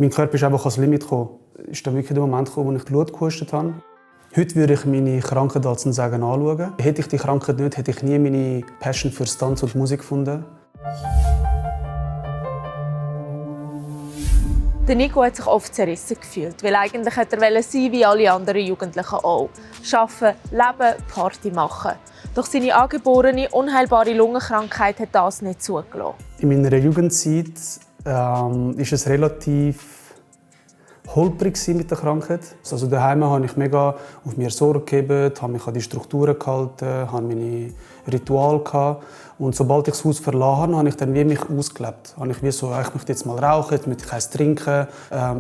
Mein Körper ist einfach ans Limit gekommen. Es ist dann wirklich der Moment gekommen, wo ich Blut gehustet habe. Heute würde ich meine Krankheit als ein Segen anschauen. Hätte ich die Krankheit nicht, hätte ich nie meine Passion für Tanz und Musik gefunden. Der Nico hat sich oft zerrissen gefühlt, weil eigentlich wollte er sein wie alle anderen Jugendlichen auch. Arbeiten, leben, Party machen. Doch seine angeborene, unheilbare Lungenkrankheit hat das nicht zugelassen. In meiner Jugendzeit war es relativ holprig mit der Krankheit. Also daheim habe ich mega auf mir Sorge gegeben, habe mich an die Strukturen gehalten, habe meine Rituale gehabt. Und sobald ich das Haus verlassen habe, habe ich dann wie mich ausgelebt. Habe ich wie so, ich möchte jetzt mal rauchen, jetzt möchte ich eins trinken,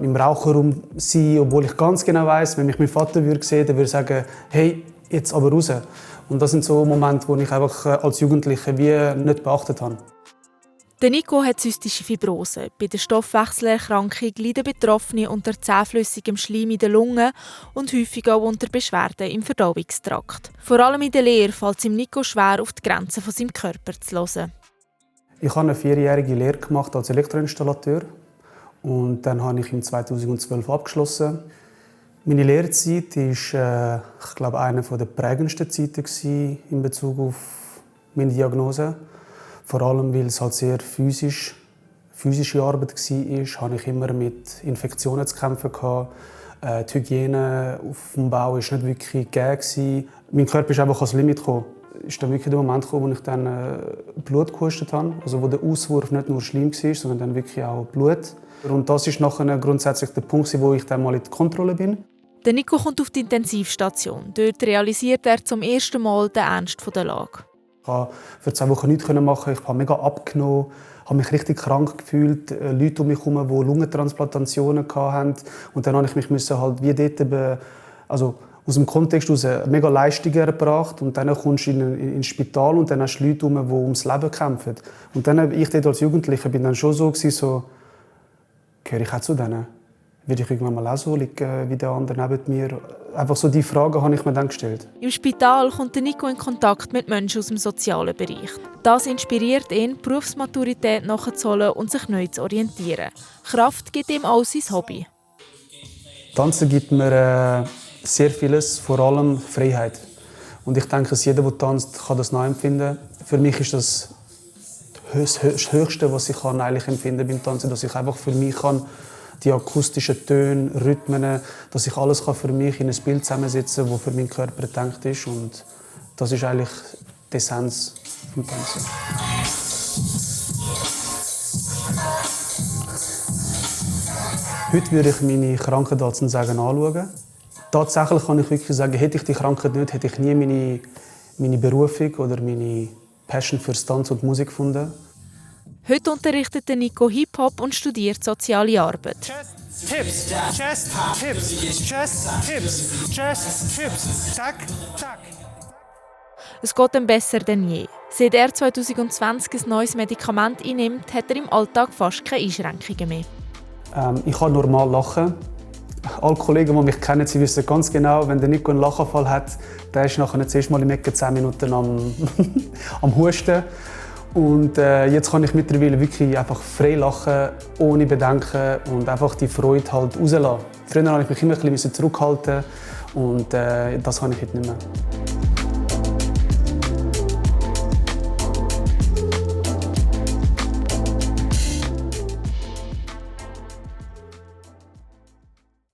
im Raucherraum sein, obwohl ich ganz genau weiss, wenn mich mein Vater würde sehen, dann würde er sagen, hey, jetzt aber raus. Und das sind so Momente, die ich einfach als Jugendlicher wie nicht beachtet habe. Der Nico hat zystische Fibrose. Bei der Stoffwechselerkrankung leiden Betroffene unter zähflüssigem Schleim in den Lungen und häufig auch unter Beschwerden im Verdauungstrakt. Vor allem in der Lehre fällt es ihm Nico schwer, auf die Grenzen von seinem Körper zu hören. Ich habe eine 4-jährige Lehre gemacht als Elektroinstallateur und dann habe ich im 2012 abgeschlossen. Meine Lehrzeit war, ich glaube, eine der prägendsten Zeiten in Bezug auf meine Diagnose. Vor allem, weil es halt sehr physische Arbeit war, hatte ich immer mit Infektionen zu kämpfen. Die Hygiene auf dem Bau war nicht wirklich gegeben. Mein Körper ist einfach ans Limit gekommen. Es ist dann wirklich der Moment gekommen, wo ich dann Blut gehustet habe. Also wo der Auswurf nicht nur Schleim war, sondern dann wirklich auch Blut. Und das ist nachher grundsätzlich der Punkt, wo ich dann mal in die Kontrolle bin. Der Nico kommt auf die Intensivstation. Dort realisiert er zum ersten Mal den Ernst der Lage. Ich konnte für 2 Wochen nichts machen. Ich habe mega abgenommen, habe mich richtig krank gefühlt. Leute um mich herum, die Lungentransplantationen hatten. Und dann musste ich mich halt wie dort also aus dem Kontext heraus mega Leistungen erbracht. Und dann kommst du ins Spital und dann hast du Leute herum, die ums Leben kämpfen. Und dann, ich dort als Jugendlicher bin dann schon so, gehöre ich auch zu denen? Würde ich irgendwann mal auch so liegen wie der andere neben mir? Einfach so diese Fragen habe ich mir dann gestellt. Im Spital kommt Nico in Kontakt mit Menschen aus dem sozialen Bereich. Das inspiriert ihn, die Berufsmaturität nachzuholen und sich neu zu orientieren. Kraft gibt ihm auch sein Hobby. Tanzen gibt mir sehr vieles, vor allem Freiheit. Und ich denke, dass jeder, der tanzt, kann das nachempfinden. Für mich ist das Höchste, was ich eigentlich empfinden beim Tanzen, dass ich einfach für mich kann, die akustischen Töne, Rhythmen, dass ich alles für mich in ein Bild zusammensetzen kann, das für meinen Körper gedacht ist. Und das ist eigentlich die Essenz des Tanzen. Heute würde ich meine Krankheit als ein Segen anschauen. Tatsächlich kann ich wirklich sagen, hätte ich die Krankheit nicht, hätte ich nie meine Berufung oder meine Passion für Tanz und Musik gefunden. Heute unterrichtet Nico Hip-Hop und studiert soziale Arbeit. Chest, Hips, Chest, Hips, Chest, Hips, Chest, Hips, zack, zack. Es geht ihm besser denn je. Seit er 2020 ein neues Medikament einnimmt, hat er im Alltag fast keine Einschränkungen mehr. Ich kann normal lachen. Alle Kollegen, die mich kennen, sie wissen ganz genau, wenn der Nico einen Lachanfall hat, der ist nachher zuerst mal im Ecke 10 Minuten am Husten. Und jetzt kann ich mittlerweile wirklich einfach frei lachen, ohne Bedenken und einfach die Freude halt rauslassen. Früher musste ich mich immer ein bisschen zurückhalten und das kann ich heute nicht mehr.